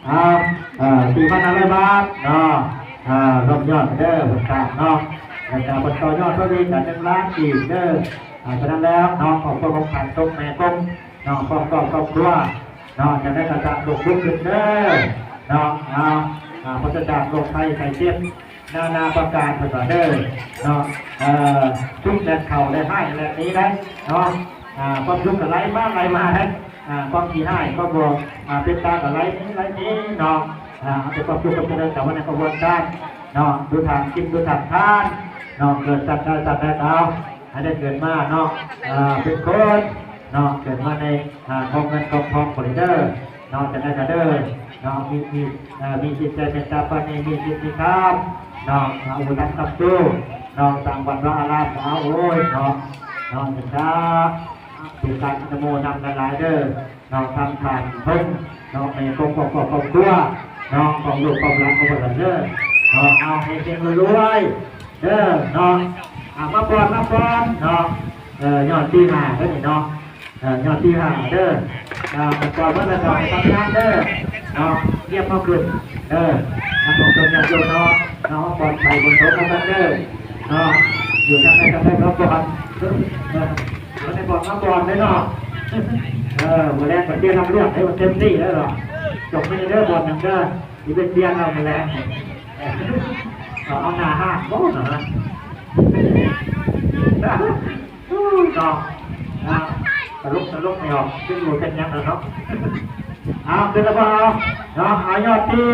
ເອົາ ເອີ ສີ່ພັນຫ້າຮ້ອຍບາດເນາະ ເອີ ລວມຍອດເດີ ເພິ່ນຝາກເນາະ ແລ້ວກະເພິ່ນຕໍ່ຍອດເພີ່ມອີກ ກະ ໜຶ່ງລ້ານກີບເດີ. ເອີ ສະນັ້ນແລ້ວເນາະ ຄອບຄົວຂອງທ່ານ ຕົກແມ່ກົງເນາະ ພ້ອມຄອບຄົວເນາະ ຈັ່ງໃດກະສາທຸບຸນຂຶ້ນເດີເນາະ. ເອົາ ເອີ ປາສະຈາກໂລກໄພໄຂ້ເຈັບ ນານາປະການເພິ່ນວ່າເດີເນາະ. ເອີ ທຸກແດນເຂົ້າແລະຮ້າຍແລະໜີໄດ້ເນາະ. ອາ ຄວາມສຸກກໍໄຫຼມາໄຫຼມາໄດ້ ອາ ຄວາມຂີ້ຮ້າຍຄວາມບໍ່ ອາ ເປັນຕາກໍໄຫຼໄຫຼໜີເນາະ. ອາ ເອົາແຕ່ຄວາມສຸກຄວາມຈະເລີນເຂົ້າມາໃນຂະບວນການເນາະ ຢູ່ທາງກິນຢູ່ທາງທານເນາະ. ເກີດສັດໃດສັດໃດກໍເອົາໃຫ້ໄດ້ເກີດມາເນາະ ອາ ເປັນຄົນເນາະ ເກີດມາໃນ ອາ ຄອບເງິນຄອບທອງບໍລິເດີ ເນາະ ຈັ່ງໃດກໍເດີເນາະ ມີ ມີ ເອີ ມີຈິດໃຈເມດຕາປານີ ມີສິນມີທຳເນາະ ອາ ອຸທັນຄຳຊູເນາະ ສ້າງວັດວາອາລາມ ອາ ໂອ້ຍເນາະ ເນາະ ຈັງຊາ ຖືກການອະນຸໂມທນາຫຼາຍໆເດີເນາະ ທັງທ່ານເພິ່ນເນາະ ໃນຄອບຄົວ ຄອບຄົວເນາະ ຂອງລູກຂອງຫຼານຂອງເພິ່ນເດີເນາະ. ເອົາ ເຮັງໆລວຍໆເດີເນາະ. ອາ ມາກ່ອນ ມາກ່ອນເນາະ ເອີ ຍອດທີຫ້າເດີນີ້ເນາະ ເອີ ຍອດທີຫ້າເດີ. ເອີ ກ່ອນເພິ່ນລະກໍໃຫ້ທຳງານເດີເນາະ ຮຽບເຮົາຂຶ້ນເດີ ນຳອົງຊົນຍາດໂຍມເນາະ ເນາະ ກ່ອນໄປບຸນສົງນຳກັນເດີເນາະ. ຢູ່ທາງໃດທາງໃດເນາະ ກ່ອນ ເອີ ບໍ່ໄດ້ບອກມາກ່ອນເດ້ເນາະ. ເອີ ມື້ແລງກໍຕຽມຮັບເລື່ອງໃຫ້ມັນເຕັມທີ່ເດີເນາະ. ຈົບມື້ນີ້ເດີ ບ່ອນໜຶ່ງເດີ ຊິໄປປ່ຽນເອົາມື້ແລງ ເອີ ເອົາໜ້າຮ້ານບໍ່ນະ ເນາະ ອ່າ ຕະຫຼົກຕະຫຼົກໃຫ້ອອກ ເປັນຫູເປັນຫຍັງແລ້ວເນາະ. ເອົາ ຂຶ້ນແລ້ວບໍ່ເອົາເນາະ ເອົາຍອດທີ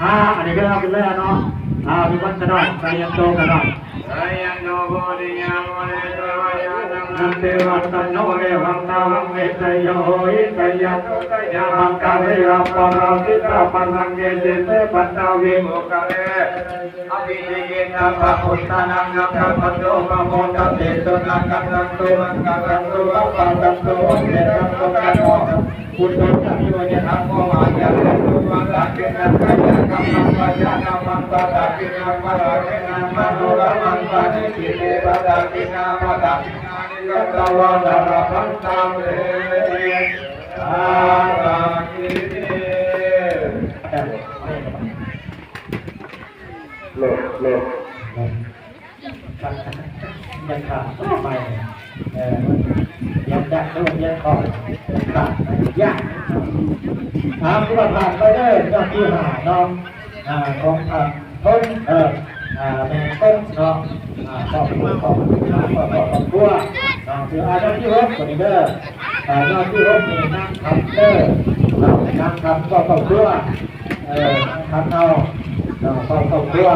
ຫ້າ ອັນນີ້ເດີ ເອົາຂຶ້ນເລີຍເນາະ. ເອົາ ມີວັນຂະໜອດ ໄຊຍັນໂຕຂະໜອດ ໄຊຍັນໂຕໂພທິຍາ ໂມເດໂຕ ຍານັງ ນັນເດວັນຕະໂນ ເອວັງ ຕາວັງ ເມ ໄຊຍະໂຫ ຫິ ໄຊຍະໂຕ ໄຊຍະມັງກະເລ ອະປະລາຊິຕາ ປະລັງເກ ເສ ເສ ປັດຕາ ວິໂມກະເລ ອະພິນິເກຕະ ປະພຸດທານັງ ນະກະພັນໂຕ ປະໂມທະເຕ ສຸນັກກະທັນຕຸ ມັງກະລັນຕຸ ປັບປະທັນຕຸ ໂອເຄ ທັນຕຸ ກະໂຕ ພຸດໂທ ສະລິໂອ ຍະທະ ໂກ ມາ ຍະ ໂຕ ມາ ຕະ ເກ ນະ ກາ ຍະ ກຳ ມັງ ວາ ຈາ ກຳ ມັງ ຕະ ຕະ ເກ ນະ ປະ ຕະ ເກ ນະ ມະ ໂນ ລະ ມັງ ປະ ນິ ທິ ເຕ ປະ ຕະ ເກ ນະ ປະ ຕະ ເກ ນະ ນິ ກະ ຕະ ວາ ຕະ ລະ ພັນ ຕະ ເມ ອາ ຕະ ເກ ໂລດ ໂລດ ຍັງຂາດຕໍ່ໄປ ເອີ ຍັງດັກໂດນຍັງຂອງຂາດຍາກ. ອາ ຄືວ່າຜ່ານໄປເດີ ຍອດທີຫ້າເນາະ ອາ ຂອງທ່ານ ຄົນ ເອີ ອາ ແມ່ກົງເນາະ ອາ ຄອບຄົວ ຄອບຄົວ ຄອບຄົວເນາະ ຄືອາ ຍອດທີຫົກຕົວນີ້ເດີ ອາ ຍອດທີຫົກນີ້ນາງຄຳເດີເນາະ ນາງຄຳ ຄອບຄົວ ເອີ ນາງຄຳເອົາເນາະ ຄອບຄົວ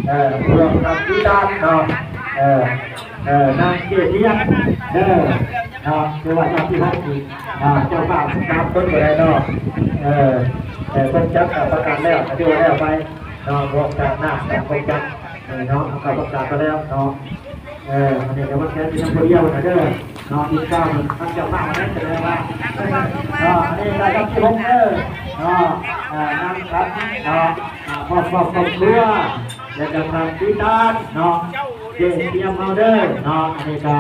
ເອີ ພວມຄຳພິຕານເນາະ ເອີ ເອີ ນາງເກດທຽນເດີເນາະ ຄືວ່າຍອດທີຫົກນີ້ ອາ ເຈົ້າພາບສາມຄົນກໍໄດ້ເນາະ ເອີ ເອີ ຄົນຈັບກໍປະກາດແລ້ວ ກໍຖືວ່າແລ້ວໄປເນາະ ພວກຈາກນາງ ຈາກຄົນຈັບນີ້ເນາະ ເຮົາກໍປະກາດໄປແລ້ວເນາະ ເອີ ອັນນີ້ກໍວ່າແຄ່ມີນຳຜູ້ດຽວນະເດີເນາະ ອີກເກົ້າມັນເຈົ້າພາບມາໄດ້ສະແດງວ່າ ເນາະ ອັນນີ້ລາຍຮັບທີຫົກເດີເນາະ ເອີ ນາງຄຳເນາະ ອາ ຄອບ ຄອບ ຄອບຄົວ ແລ້ວກໍຄຳພິຕານເນາະ ເກດທຽນເຮົາເດີເນາະ ອັນນີ້ກໍ